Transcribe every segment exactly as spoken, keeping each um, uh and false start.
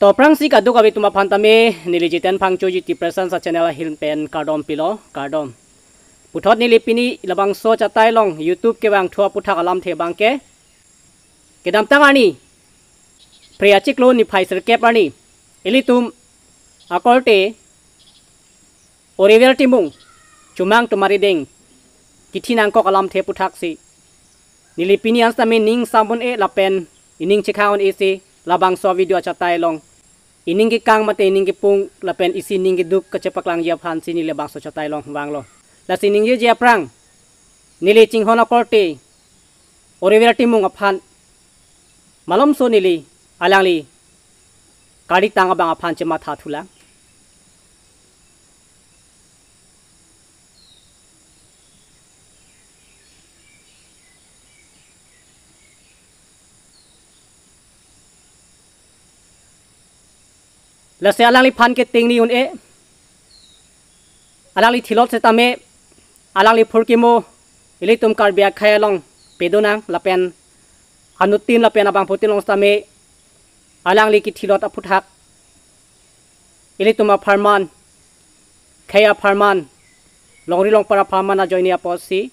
To aphrangsi kadokave atum aphan tame neli Jiten Phangcho G T Presence a-channel ahin pen kardom pilo, kardom. Puthot neli pini labangso achatai along YouTube kevang thu aputhak alamthe abangke, kedamtang arni, Phre achiklo niphai sirkep arni, ilitum akorte Oriver Timung chumang atum arideng kithi nangkok alamthe aputhaksi neli pini an sitame ning sam un-e lapen ining chekhang un-esi labangso video achatai along ining kekang mate ining kepung lapen isi ning keduk kachepaklangji aphansi neli labangso achatai along vanglo. Lasi ningjeje aphrang, neli chinghon akorte Oriver Timung aphan malomso neli alangli karditang abang aphan chematha thulang. Lasi alangliphan ke tingni un-e, alangli thilot setame, alangli phurkimo ilitum Karbi akhei along pedonang lapen anuttin lapen abangphutin along setame alangli kithilot aputhak ilitum apharman, khei apharman, longri longpat apharman ajoine apotsi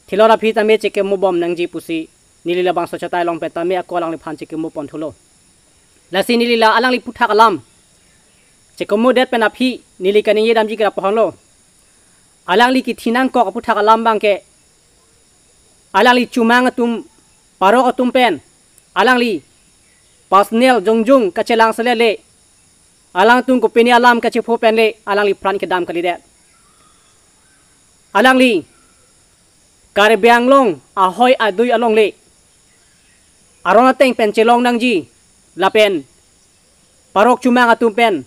thilot aphi tame chekemo bom nangji pusi neli labangso achatai along pen tame ako alangliphan chekemo pon thulo. Lasi neli la alangli aputhak alam chekomodet pen aphi neli kaningje damji kra pohonlo. Alangli kithi nangkok aputhak alam abangke alangli chumang atum, parok atum pen alangli personal jongjung kachelang selele, alangtum kopine alam kachepho penle alangli apran kedam kalidet. Alangli Karbi Anglong ahoi adui alongle aron ateng pen chelong nangji lapen parok chumang atum pen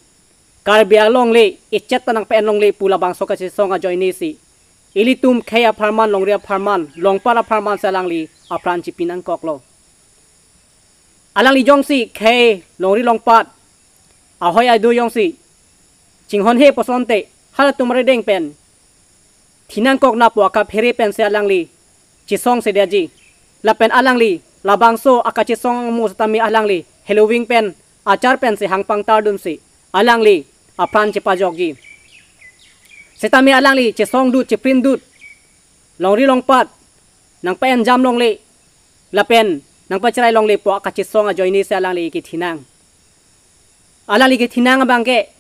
Karbi Anglong le ichet ta nangpen longle pu labangso kachesong ajoinesi ilitum khei apharman, longri apharman, longpat apharmansi alangli apran chipi nangkoklo. Alangli jongsi khei, longri longpat ahoi adui jongsi chinghonhe pu asonte halatum arideng pen thi nangkok na pu akaphere pensi alangli chesong sedetji. Lapen alangli labangso akachesong amo setame alangli heloving pen achar pensi hangpang tardunsi alangli apran chepajokji. Setame alangli chesongdut, cheprintdut, longri longpat nangpa-enjam longle lapen nangpacherai longle pu akachesong ajoinesi alangli kithi nang. Alangli kithi nang abangke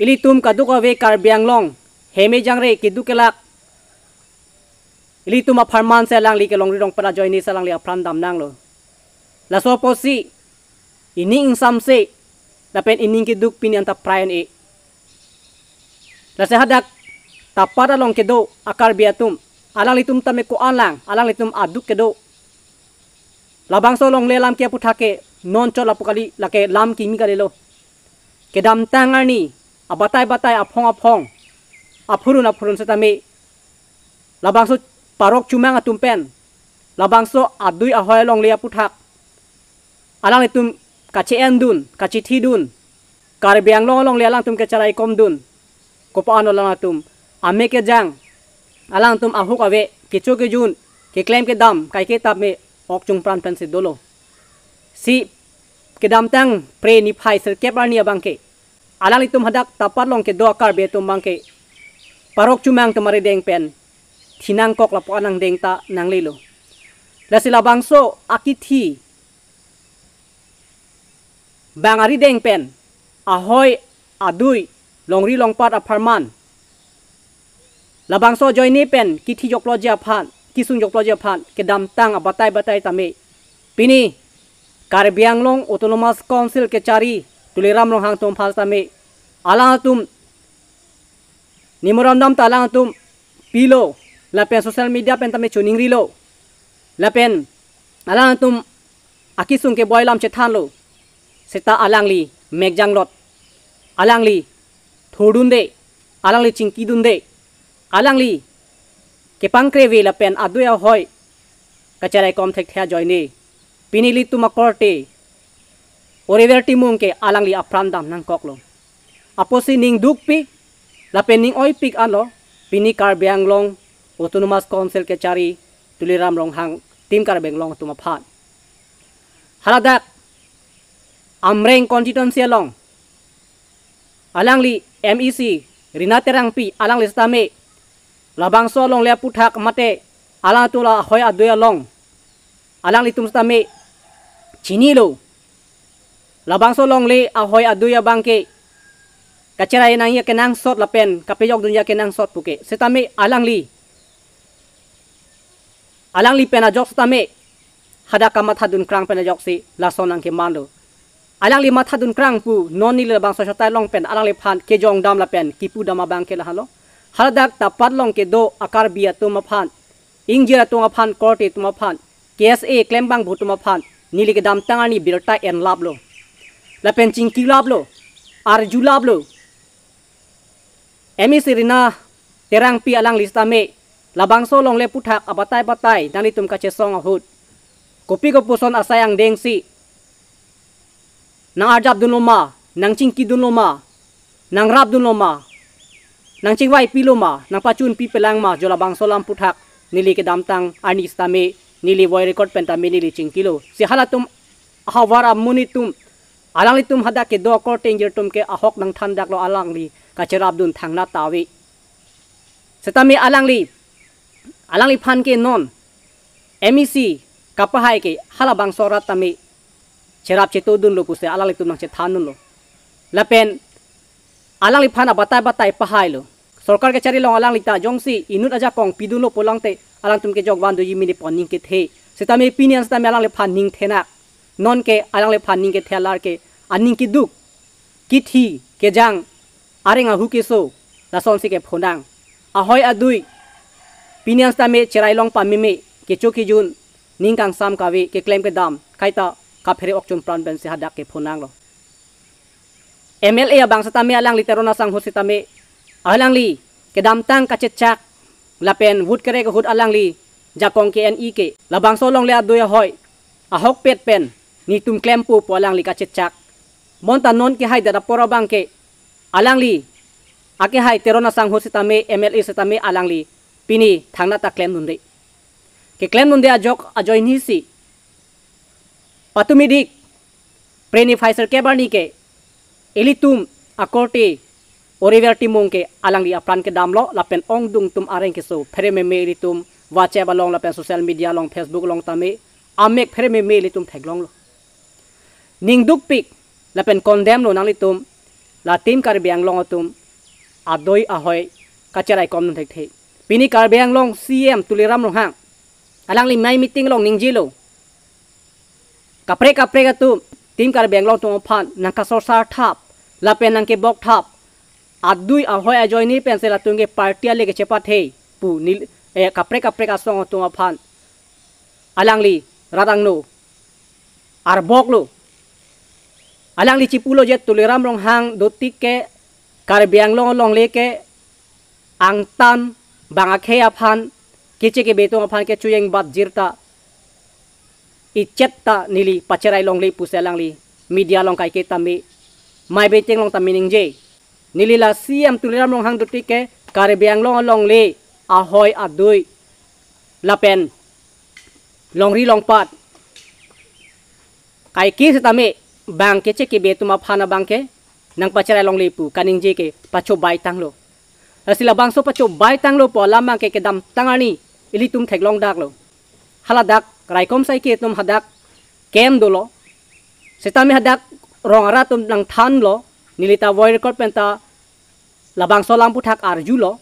ilitum kadokave Karbi Anglong heme jangre keduk kelak ilitum apharmansi alangli ke longri longpat ajoinesi alangli apran dam nanglo. Laso apotsi ining ingsamse lapen ining keduk pini anta prai un-e. Lasi hadak Tapat along kedo a-Karbi atum, alanglitum tame ko-an lang, alanglitum aduk kedo. Labangso longle lam ke aputhak ke non chot lapu kali, lake lam kimi kalilo. Kedamtang arni abatai batai, aphong aphong, aphurun aphurun setame labangso parok chumang atum pen labangso adui ahoi alongle aputhak alanglitum kache-endun, kachethidun, Karbi Anglong alongle alangtum kecherai komdun. Kopa-an alangtum ame kejang, alangtum ahok ave, kecho kejun, keklem kedam, kaike tame ok chungpran pensi dolo. Si kedamtang Phre niphai sirkep arni abangke alanglitum hadak Tapat along kedo a-Karbi atum abangke parok chumang atum arideng pen thi nangkok lapu anang deng ta nanglelo. Lasi labangso akithi bang arideng pen ahoi adui, longri longpat apharman labangso ajoine pen kithi jokloji aphan, kisung jokloji aphan kedamtang abatai batai tame pini Karbi Anglong Autonomous Council kechari Tuliram Ronghang atum aphan tame alangtum memorandum ta alangtum pilo, lapen social media pen tame choningrilo, lapen alangtum akisung keboi alam chethanlo. Seta alangli mekjanglot, alangli thurdunde, alangli chingkidunde, alangli kepangkreve lapen adui ahoi kacherai kom thekthe ajoine pini ilitum akorte Oriver Timung ke alangli apran dam nangkoklo. Apotsi ning dukpik lapen ning oipik anlo pini Karbi Anglong Autonomous Council kechari Tuliram Ronghang, Team Karbi Anglong atum aphan. Haladak Amreng constituency along alangli M E C Rina Terangpi alangli sitame labangso alongle aphuthak mate alangtum la ahoi adui along alanglitum sitame chinilo. Labangso alongle ahoi adui abangke kacherai nangji akenangsot lapen kapejok dunji akenangsot puke. Sitame alangli, alangli pen ajok sitame hadak kamathadun krang pen ajoksi lason nangkemanlo. Alangli mathadun krang pu non neli labangso achatai along pen alangliphan kejongdam lapen kipudam abangke lahelo. Haladak tapat along kedo a-Karbi atum aphan, ingjir atum aphan, korte atum aphan, K S A klembangpo atum aphan neli kedamtang arni birta enlaplo. Lapen chingkilaplo, arjulaplo. M E C Rina Terangpi alangli sitame labangso alongle aphuthak abatai batai nanglitum kachesong ahut kopi kopuson asai angdengsi nang-arjapdunlo ma, nangchingkidunlo ma, nangrapdunlo ma, nangchingvaipilo ma, nangpachunpipelang ma, jo labangso alam aphuthak neli kedamtang arni sitame neli voice record pen tame neli chingkilo. Si halatum ahavar amonit atum, alanglitum hadak kedo korte ingjir atum ke ahok nangthandaklo, alangli kacherapdun thangnat ta ave. Sitame alangli, alangliphan ke non M E C kapahai ke halabangso arat tame cherap chetodunlo pusi alanglitum nangchethandunlo. Lapen alangliphan abatai batai pahailo. Sorkar kachari along alangli ta jongsi inut ajakong pidunlo pulote alangtum kejok van doji mini pon ning kethe. Sitame pini an sitame alangliphan ning thenak. Non ke alangliphan ning kethe alar ke aning keduk, kithi, kejang, areng ahu keso, lasonsi kephonang. Ahoi adui, pini an sitame cherai long pameme, kecho kejun, ning kangsam kave, keklem kedam, kaita kaphere ok chun pran pensi hadak kephonanglo. M L A abang sitame alangli Teron asangho sitame, alangli kedamtang kachechak lapen vote kerek ahut alangli jakong ke-en-e ke, labangso alongle adui ahoi ahokpet pen netum klempo pu alangli kachechak. Bonta non kehai dada pora abangke alangli akehai Teron asangho sitame, M L A sitame alangli pini thangnat ta klemdunde. Keklemdunde ajok ajoinesi patumi dik preni Pfizer kebarni ke ilitum akorte Oriver Timung ke alangli apran kedamlo lapen ongdung atum areng keso pherememe ilitum WhatsApp along lapen social media along, Facebook along tame amek pherememe ilitum theklonglo. Ning dukpik lapen condemn lo nanglitum la Team Karbi Anglong atum adui ahoi kacherai komdun thekthe. Pini Karbi Anglong C M Tuliram Ronghang alangli mei meeting along ningjelo, kaprek kaprek atum Team Karbi Anglong atum aphan nangkasorsar thap lapen nangkebok thap, adui ahoi ajoine pensi latum ke party ale kechepathe pu neli, eh, kaprek kaprek asong atum aphan alangli rat angno arboklo. Alangli chipulo je Tuliram Ronghang dotik ke Karbi Anglong alongle ke angtan bang akhei aphan, keche kebe atum aphan kechojeng bat jirta ichet ta neli pacherai longle pusi alangli media along kaike tame, mei meeting along tame ningje. Neli la C M Tuliram Ronghang dotik ke Karbi Anglong alongle ahoi adui lapen longri longpat kaike sitame bang keche kebe atum aphan abangke nangpacherai longle pu kaningje ke pachobai tanglo. Lasi labangso pachobai tanglo pu alam abangke kedamtang arni ilitum theklongdaklo. Haladak raikom saike atum hadak camp dolo. Sitame hadak rong arat atum nangthanlo. Neli ta voice record pen ta labangso alam aphuthak arjulo.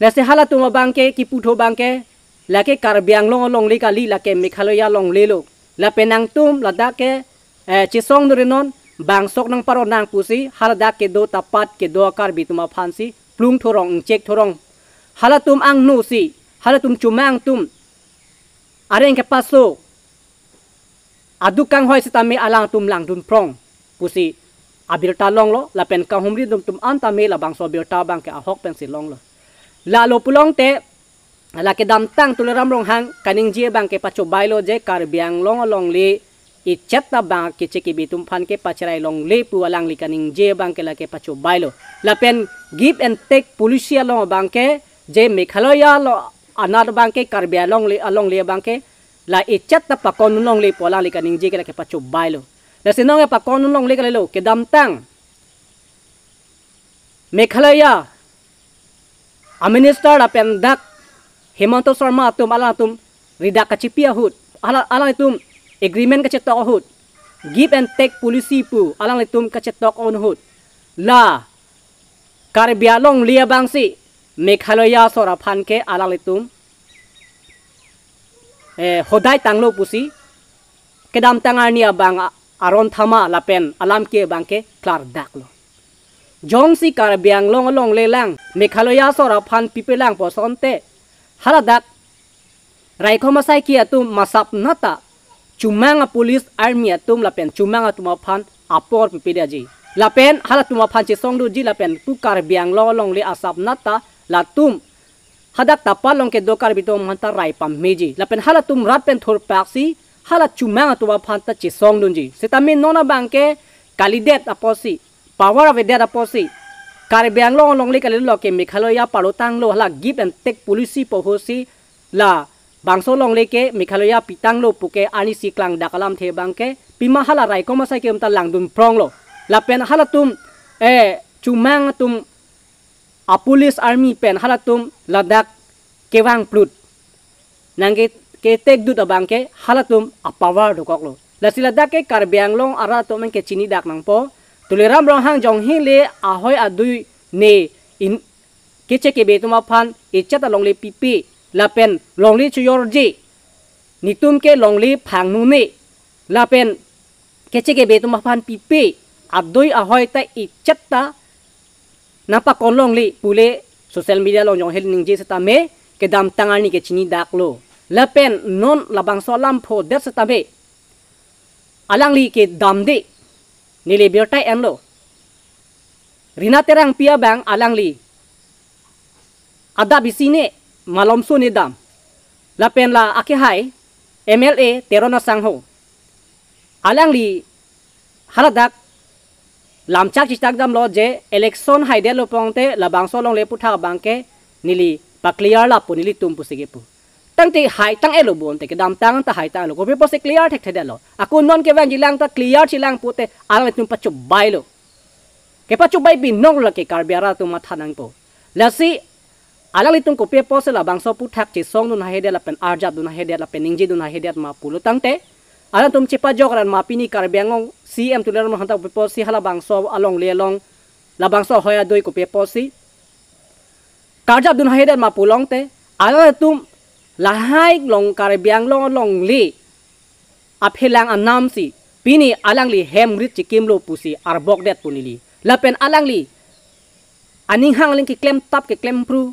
Lasi halatum abangke kiputho abangke lake Karbi Anglong alongle kali, lake Meghalaya alonglelo. Lapen nangtum ladak ke, eh, chesongdunre non, bang sok nangparonang pusi haladak kedo tapat kedo Karbi atum aphansi plung thorong, ingchek thorong. Halatum angno si, halatum chomang atum areng kepaso aduk kanghoi sitame alangtum langdun prong pusi abirta longlo, lapen kahumri atum atum an tame labangso abirta abangke ahok pensi longlo. Lalo pulote la kedamtang Tuliram Ronghang kaningje abangke pachobailo je Karbi Anglong alongle ichet ta bang keche kebe atum aphan kepacherai longle pu alangli kaningje abangke lake pachobailo. Lapen give and take policy along abangke je Meghalaya lo anat abangke Karbi Anglong le alongle abangke la ichet ta pakon longle pu alangli kaningje ke lake pachobailo. Lasi non kepakon longle kalilo, kedamtang Meghalaya a minister lapen dak Himanta Sarma atum, alangtum ridak kachipi ahut, ala- alangtum agreement kachetok ahut, give and take policy pu alangtum kachetok ahut, la Karbi Anglong le abangsi Meghalaya asor aphan ke alangtum eh, hodai tanglo pusi kedamtang arni abang a- aron thama lapen alam ke abang ke klardaklo. Jongsi Karbi Anglong alongle lang Meghalaya asor aphan pipelang pu asonte, haladak raikom asaiki atum masap nata chumang a police army atum lapen chumang atum aphan apor pipedetji. Lapen halatum aphan chesongdunji lapen pu Karbi Anglong alongle asap nata latum hadak Tapal along kedo Karbi atum aphanta rai pameji. Lapen halatum rat pen thurpaksi hala chumang atum aphanta chesongdunji. Sitame non abang ke kalidet apotsi, power avedet apotsi, Karbi Anglong alongle kalilo ke Meghalaya parlo tanglo, hala give and take policy pu ahutsi labangso alongle ke Meghalaya pitanglo puke arnisi klangdak alamthe abang ke pima hala raikom asaiki atum ta langdun pronglo. Lapen halatum eh chumang atum a police army pen halatum ladak kevang plut nang ke ketekdut abang ke halatum a power dokoklo. Lasi ladak ke Karbi Anglong arat atum ke chinidak nangpo. Tuliram Ronghang jongsi le ahoi adui ne in keche kebe atum aphan ichat alongle pipe lapen longle choyorji, netum ke longle phangnune lapen keche kebe atum aphan pipe, adui ahoi ta ichat ta nangpakon longle pule social media along jongsi le ningje sitame kedamtang arni ke chinidaklo. Lapen non labangso alam phodet sitame alangli kedamde, neli birta enlo. Rina Terangpi abang alangli adap isi ne, malomso ne dam. Lapen la akehai M L A Teron Asangho, alangli haladak lamchak chichak damlo je election haidetlo pute labangso alongle aputhak abang ke neli paclear lapo nelitum pusi kepu. Tangte haitang-etlo bonte, kedamtang ta haitang-etlo. Kopi apotsi clear thekthedetlo? Ako non kevangjilang ta clear chilang pute alanglitum pachobailo. Kepachobai binong lake Karbi arat atum matha nangpo. Lasi alanglitum kopi apotsi labangso aputhak chesongdun hahedet lapen arjapdun hahedet lapen ningjedun hahedet ma pulo tangte, alangtum chepajok ran ma pini Karbi Anglong C M Tuliram Ronghang ta kopi apotsi halabangso alongle along labangso ahoi adui kopi apotsi karjapdun hahedet ma pulo tangte, alangtum lahai along Karbi Anglong alongle aphelang anamsi pini alangli hem rit chikimlo pusi arbokdet pu neli. Lapen alangli aning hang aling keklem tap keklem phru,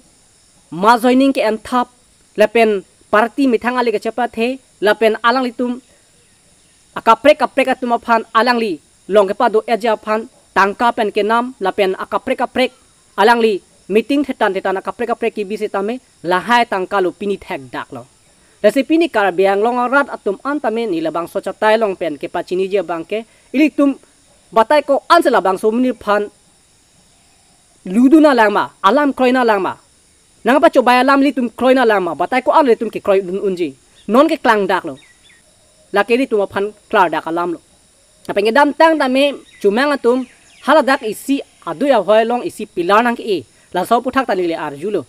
mass joining ke-en thap, lapen party methang ale kachepathe, lapen alanglitum akaprek kaprek atum aphan alangli long kepado-etji aphan tangka pen kenam, lapen akaprek kaprek alangli meeting thetan thetan akaprek kaprek kebi sitame lahai tangka lo pini thekdaklo. Lasi pini Karbi Anglong arat atum an tame ne labangso chatai along pen kepachiniji abang ke ilitum batai ko-ansi labangso amonit aphan ludun alang ma, alam kroidun alang ma, nangpachobai alam ilitum kroidun alang ma, batai ko-an ilitum kekroidun unji. Non keklangdaklo. Lake ilitum aphan klardak alamlo. Lapen kedamtang tame chumang atum haladak isi adui ahoi along isi pillar nangke-e, laso aputhak ta neli arjulo.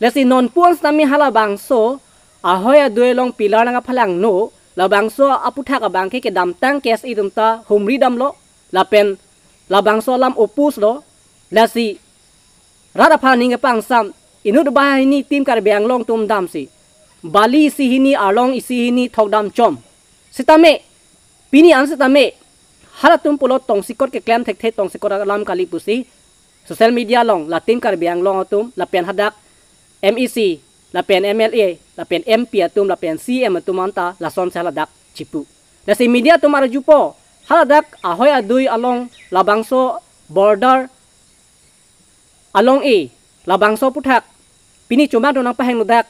Lasi non pu-an sitame halabangso ahoi adui along pillar nangkephalangno, labangso aputhak abang ke kedamtang K S A atum ta humri damlo, lapen labangso alam oppose lo. Lasi rat aphan aning kepangsam, inut banghini Team Karbi Anglong atum damsi bali isi hini, arlong isi hini thokdam chom. Sitame pini an sitame halatum pulo tongsekot keklem thekthe, tongsekot alam kali pusi social media along la Team Karbi Anglong atum lapen hadak M E C lapen M L A lapen M P atum lapen C M atum anta lasonsi haladak chipu. Lasi media atum arjupo, haladak ahoi adui along labangso border along-e labangso aputhak pini chumang atum nangpahengno dak,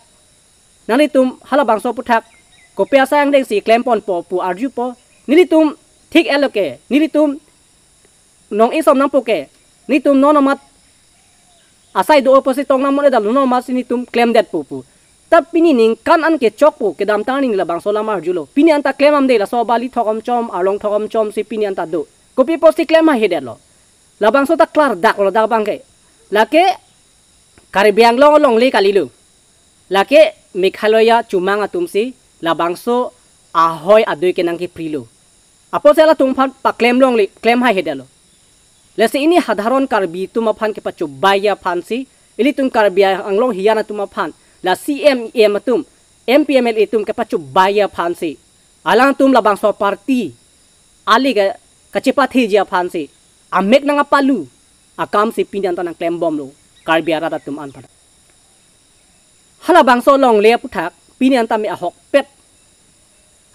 nanglitum halabangso aputhak kopi asai angdengsi klemponpo pu arjupo. Nelitum thik-etlo ke, nelitum nong-e som nangpo ke, nelitum non amat asai do-o pusi tong nangmun-edetlo, non amatsi nelitum klemdetpo pu. Ta pini ningkan an kechokpo, kedamtang arni labangso alam arjulo. Pini anta klem amde, laso bali thokom chom, arlong thokom chom si pini anta do. Kopi apotsi klem haihedetlo? Labangso ta klardak lo dak abangke. Lake Karbi Anglong alongle kalilo. Lake Meghalaya chomang atumsi labangso ahoi adui ke nangkeprilo. Apotsi halatum aphan paklem longle, klem haihedetlo. Lasi pini sadharon Karbi atum aphan kepachobei aphansi, ilitum Karbi Anglong hiyan atum aphan, la C M, E M atum, M P, M L A atum kepachobei aphansi, alangtum labangso party ali ke kachepatheji aphansi, amek nangkapalu akamsi pini anta nangklembomlo Karbi arat atum an pada. Halabangso alongle aputhak pini anta me ahokpet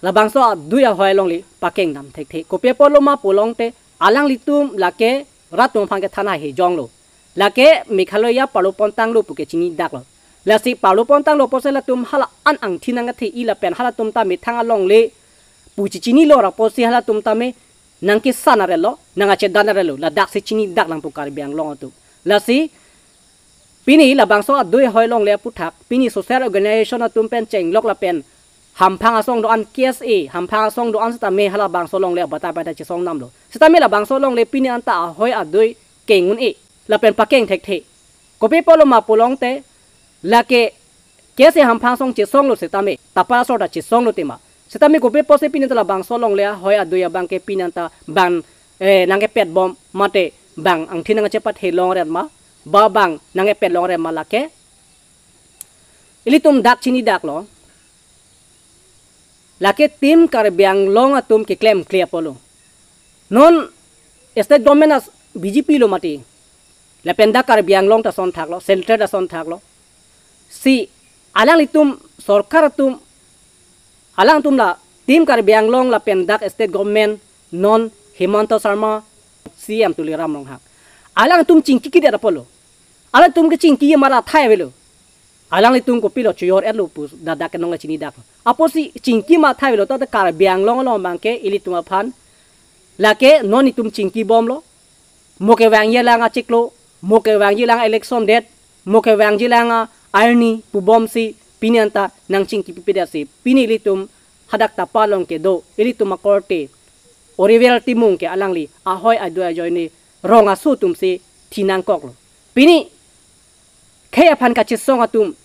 labangso adui ahoi alongle pakengdam thekthe. Kopi apotlo ma pulote alanglitum lake rat atum aphan kethan haihejonglo. Lake Meghalaya parlo pontanglo puke chinidaklo. Lasi parlo pontanglo apotsi halatum hala an angthin nangkethe-i lapen halatum ta methang alongle pu chichinilo ra apotsi halatum tame nangkesan arelo, nangkachedan arelo, ladaksi chinidak nangpo Karbi Anglong atum. Lasi pini labangso adui ahoi alongle aputhak, pini social organization atum pen chenglok lapen hamphang asong do-an, K S A hamphang asong do-an sitame halabangso alongle abatai batai chesong damlo. Sitame labangso alongle pini anta ahoi adui keng un-e lapen pakeng thekthe. Kopi apotlo ma pulote lake K S A hamphang asong chesonglo sitame, tapar asor ta chesonglo tema. Sitame kopi apotsi pini anta labangso alongle ahoi adui abangke pini anta bang, eh, nangkepetbom mate bang angthin nangkachepathe longret ma, ba bang nangkepet longret ma lake. Ilitum dak chinidaklo. Lake Team Karbi Anglong atum keklemkle apotlo. Non state government as B J P lo mati. Lapen dak Karbi Anglong ta ason thaklo, central ta ason thaklo. Si alanglitum sorkar atum, alangtum la Team Karbi Anglong lapen dak state government non Himanta Sarma, C M Tuliram Ronghang. Alangtum chingki kidet apotlo. Alangtum kechingki amat athai avelo. Alanglitum kopilo choyor-etlo pu dak dak kenong chinidak. Apotsi chingki amat athai avelo ta Karbi Anglong along abangke ilitum aphan lake non itum chingkibomlo. Mo kevangji alang achiklo, mo kevangji alang election det, mo kevangji alang arni pubomsi pini anta nangchingkipipedetsi pini ilitum hadak tapar along kedo ilitum akorte Oriwel Timung ke alangli ahoi adui ajoine rong aso atumsi thinangkoklo. Pini khei aphan kachesong atum,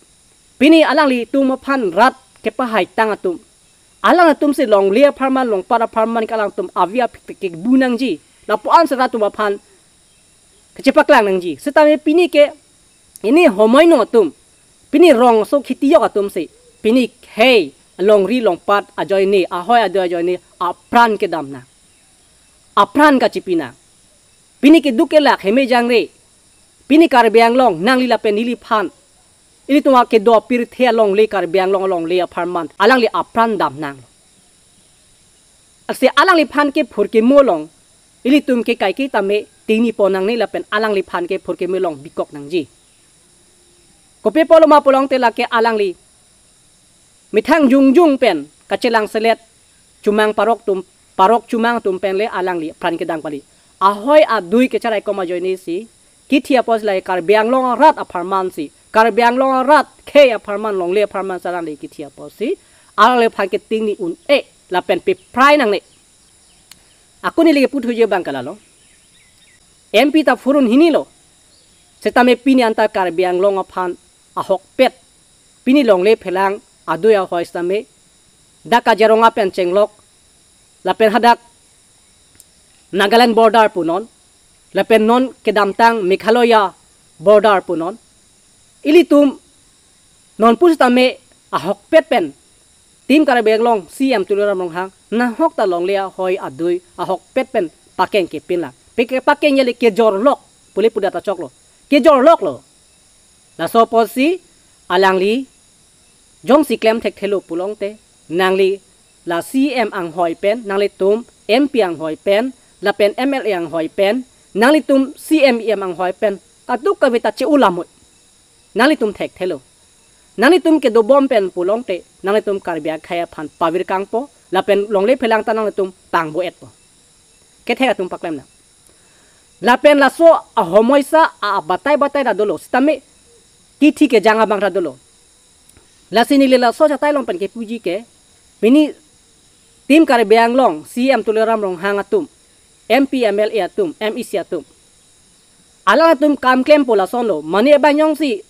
pini alanglitum aphan rat kepahaitang atum, alangtumsi longle apharman, longpat apharman ke alangtum avi aphik kebu nangji, lapu-ansi rat atum aphan kachepaklang nangji. Sitame pini ke pini homoi no atum, pini rong aso khitiyok atumsi pini khei longri longpat ajoine, ahoi adui ajoine apran kedam nang, apran kachipi nang. Pini keduk kelak heme jangre, pini Karbi Anglong nangli lapen neliphan, ilitum akedo apirthe alongle, Karbi Anglong alongle apharman alangli apran dam nang. Asi alangliphan kephur kemo along ilitum ke kaike tame tingni pon nangne lapen alangliphan kephur kemo along bikok nangji. Kopi apotlo ma pulote lake alangli methang jongjong pen kachelang selet chomang parok atum, parok chomang atum pen le alangli apran kedam kali. Ahoi adui kecharaikom ajoinesi kithi apotsi la Karbi Anglong arat apharmansi, Karbi Anglong arat khei apharman, longle apharmansi alangli kithi apotsi alangliphan ketingni un-e lapen peprai nangne. Ako neli keputhuji abang ke lalo. M P ta phurun hinilo. Sitame pini anta Karbi Anglong aphan ahokpet, pini longle phelang adui ahoi sitame dak Kaziranga pen chenglok, lapen hadak Nagaland border punon, lapen non kedamtang Meghalaya border punon. Ilitum non pusitame ahokpet pen Team Karbi Anglong C M Tuliram Ronghang nahok ta longle ahoi adui ahokpet pen pakeng kepin lang. Peke pakeng yali kejorlok, pule puda ta choklo. Kejorloklo. Laso apotsi alangli jongsi klem thekthelo pulote, nangli la C M anghoi pen, nanglitum M P anghoi pen, lapen M L A anghoi pen, nanglitum C M E M anghoi pen, kadokave ta che-ulam hoi. Nanglitum thekthelo. Nanglitum kedobom pen pulote, nanglitum Karbi akhei aphan pavirkangpo, lapen longle phelang ta nanglitum pangbo-etpo. Kethek atum paklem nang. Lapen laso ahomoisa a batai batai ta dolo, sitame kithi kejang abang ta dolo. Lasi neli laso chatai along pen kepuji ke, pini Team Karbi Anglong, C E M Tuliram Ronghang atum, M P, M L A atum, M E C atum, alangtum kam klempo lasonlo, mane abang jongsi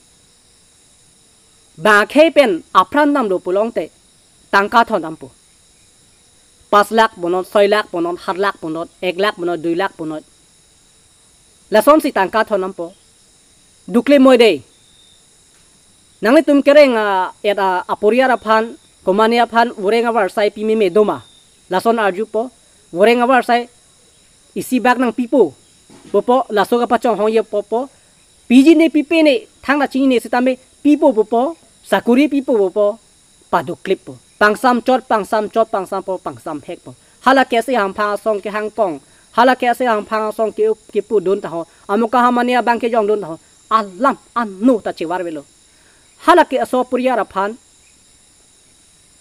bang akhei pen apran damlo pulote tangka thondampo. Pas lakh ponot, soi lakh ponot, hat lakh ponot, ek lakh ponot, dui lakh ponot, lasonsi tangka thondampo. Dukle moi dei. Nanglitum kereng a, et a, aporiar aphan, komane aphan voreng avarsai pimeme doma, lason arjupo. Voreng avarsai isi bak nangpipo pupo, laso kapachonghongji pupo. Piji ne pipe ne, thangta chinine sitame pipo pupo, sakuri pipo pupo, padukklippo. Pangsam chot, pangsam chot, pangsam po, pangsam hekpo. Hala KSA hamphang asong kehangkong, hala KSA hamphang asong ke, kepudun taho, amuka hamane abang kejongdun taho, alam anu ta chevarvelo. Hala ke aso aporiar aphan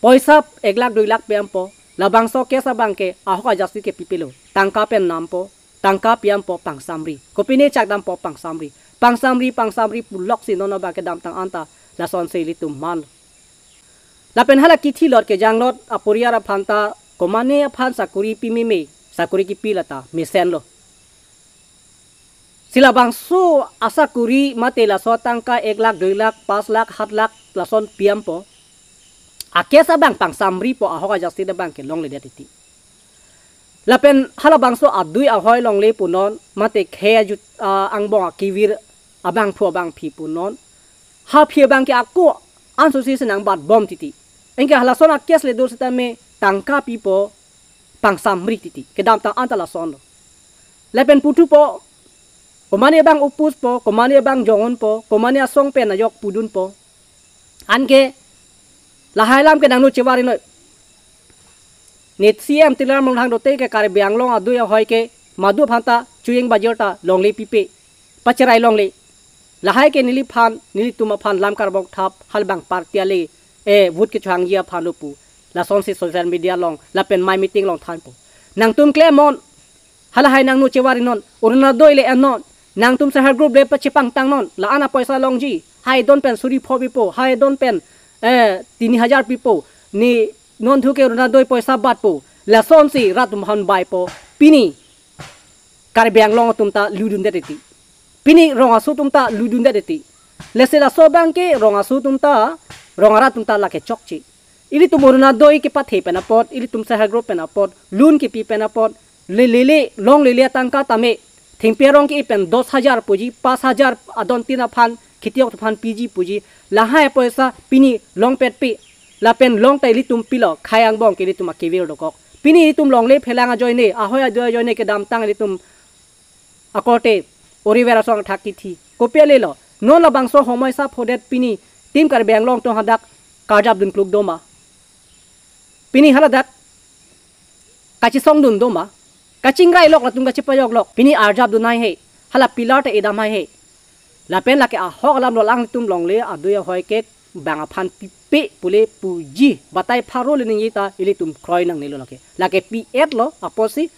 poisa ek lakh dui lakh piampo, labangso case abang ke ahok ajasti ke pipilo, tangka pen nampo, tangka piampo pangsamri, kopine chakdampo pangsamri, pangsamri, pangsamri puloksi non abang kedamtang anta lasonsi ilitum man. Lapen hala kithilot kejanglot aporiar aphan ta komane aphan sakuri pimeme, sakuri kipi lata mesenlo. Si labangso asakuri mate laso tangka ek lakh, dui lakh, pas lakh, hat lakh lason piampo, a-case abang pangsamripo, ahok ajasti abang ke longledet titi. Lapen halabangso adui ahoi longle punon, mate khei ajut, ah, angbong akivir abangphu abangphi punon, ha aphi abang ke ako ansosi senang bat bom titi. Anke halason a-case le do sitame tangka pipo pangsamri titi. Kedamtang anta lasonlo. Lapen puthupo, komane abang oppospo, komane abang jongonpo, komane asong pen ajok pudunpo. Anke lahai alam ke nangno chevarinoi. Ne C E M Tuliram Ronghang dote ke Karbi Anglong adui ahoi ke madu aphanta chuyeng bajir ta longle pipe, pacherai longle. Lahai ke neliphan, nelitum aphan lam karbok thap, halabang party ale, eh, vote kechohangji aphan lo pu. Lasonsi social media along, lapen mai meeting along thanpo. Nangtum klemnon, halahai nangno chevarinon, Orunodoi le ennon, nangtum self help group le pachepangtangnon, la-an apoisa longji, hai don pen suri pho pipo, hai don pen, eh, tini hajar pipo, ne non thu ke Orunodoi poisa batpo, lasonsi rat atum han baipo, pini Karbi Anglong atum ta ludundet titi. Pini rong aso atum ta ludundet titi. Lasi laso abang ke rong aso atum ta, rong arat atum ta lake chokche. Ilitum Orunodoi kepathe pen apot, ilitum self help group pen apot, loan kepi pen apot, le le le, longle le atangka tame, thengpi arong ke pen dos hajar puji, pas hajar adon tin aphan, kheti ok aphan piji puji, lahai apoisa pini longpetpe, lapen long ta ilitum pilo, khei angbong ke ilitum akivir dokok. Pini ilitum longle phelang ajoine, ahoi adui ajoine kedamtang ilitum akorte oriver asong athak kithi. Kopi ale lo, non labangso homoisa phodet pini Team Karbi Anglong atum hadak karjap dun kluk doma. Pini haladak kachesong dun doma. Kachingrai lok latum kachepajok lok. Pini arjap dun haihe. Hala pillar ta edam haihe. Lapen lake ahok alam lo, alangtum longle adui ahoi ke bang aphan pipe pule puji batai pharo le ningje ta ilitum kroi nangnelo lake. Lake pi-etlo apotsi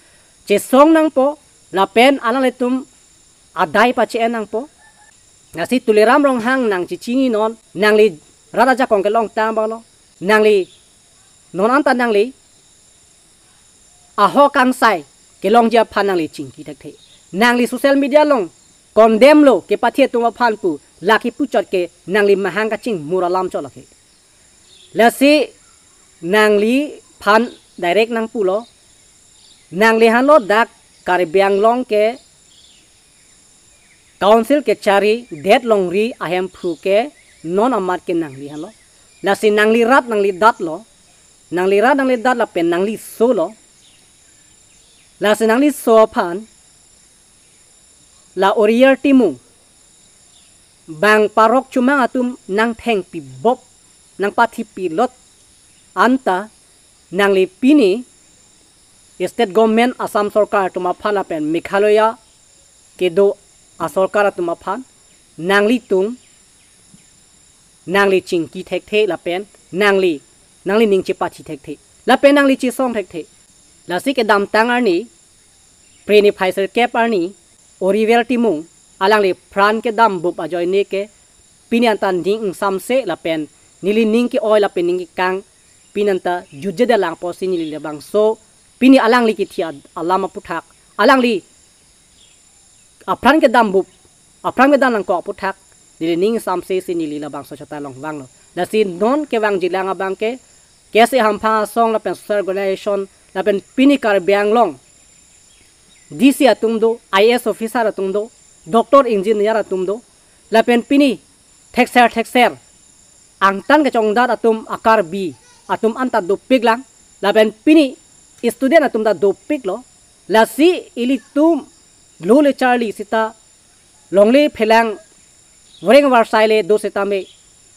chesong nangpo lapen alanglitum adai pache-en nangpo. Lasi Tuliram Ronghang nangchechininon, nangli rat ajakong kelongtang abanglo. Nangli non anta nangli ahok kangsai kelongji aphan nangli chingki thekthe. Nangli social media along condemn lo kepathe atum aphan pu, lake puchot ke nangli mahang kachingmur alam chot lake. Lasi nangliphan direct nangpulo, nangli hanlo dak Karbi Anglong ke Council kechari det longri ahemphu ke non amat ke nangli hanlo. Lasi nangli rat nangli datlo, nangli rat nangli dat lapen nangli solo. Lasi nangli so aphan la Oriyer Timung bang parok chumang atum nangthengpi bop, nangpathipi lot anta nangli pini State Government Assam Sorkar atum aphan lapen Meghalaya kedo asorkar atum aphan nanglitum nangli chingki thekthe lapen nangli, nangli ning chepathi thekthe lapen nangli chesong thekthe. Lasi kedamtang arni, Phre niphai sirkep arni, Oriver Timung alangli pran kedam bup ajoine ke pini anta ning ingsamse lapen neli ning ke-oi lapen ning kekang pini anta jutjedet lang apotsi neli labangso pini alangli kethi ad-, alam aputhak, alangli apran kedam bup, apran kedam nangkok aputhak neli ning samse si neli labangso chata longvanglo. Lasi non kevangjilang abang ke, K S A Hamphang Asong lapen social organization lapen pini Karbi Anglong D C atum do, I A S officer atum do, doctor engineer atum do, lapen pini thekser thekser angtan kechongdat atum a-Karbi atum anta dopik lang, lapen pini student atum ta dopiklo. Lasi ilitum lo le charli sita longle phelang, voreng varsai le do sitame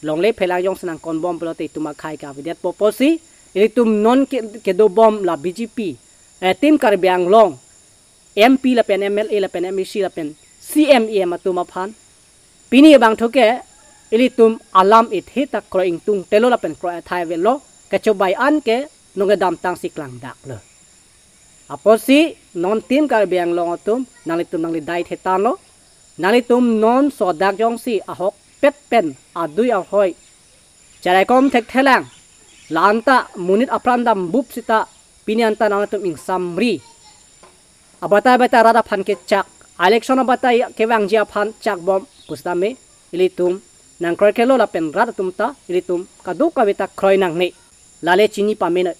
longle phelang jongsi nangkonbom pulote itum akhei ke avedetpo apotsi ilitum non ke, kedobom la B J P, eh, Team Karbi Anglong, M P lapen M L A lapen M A C lapen C M E M atum aphan pini abangthu ke ilitum alam ithe ta kroi ingtungtelo lapen kroi athai avelo, kachobai an ke nonke damtang si klangdaklo. Apotsi non Team Karbi Anglong atum, nanglitum nangli dai thetanlo, nanglitum non sodak jongsi ahokpet pen adui ahoi cheraikom thekthelang, la anta monit apran dam bup sita pini anta nanglitum ingsamri, abatai abatai rat aphan kechak, election abatai kevangji aphan chakbom pusitame ilitum nangkroikre lo lapen rat atum ta ilitum kadokave ta kroi nangne. Lale chini pamenoi.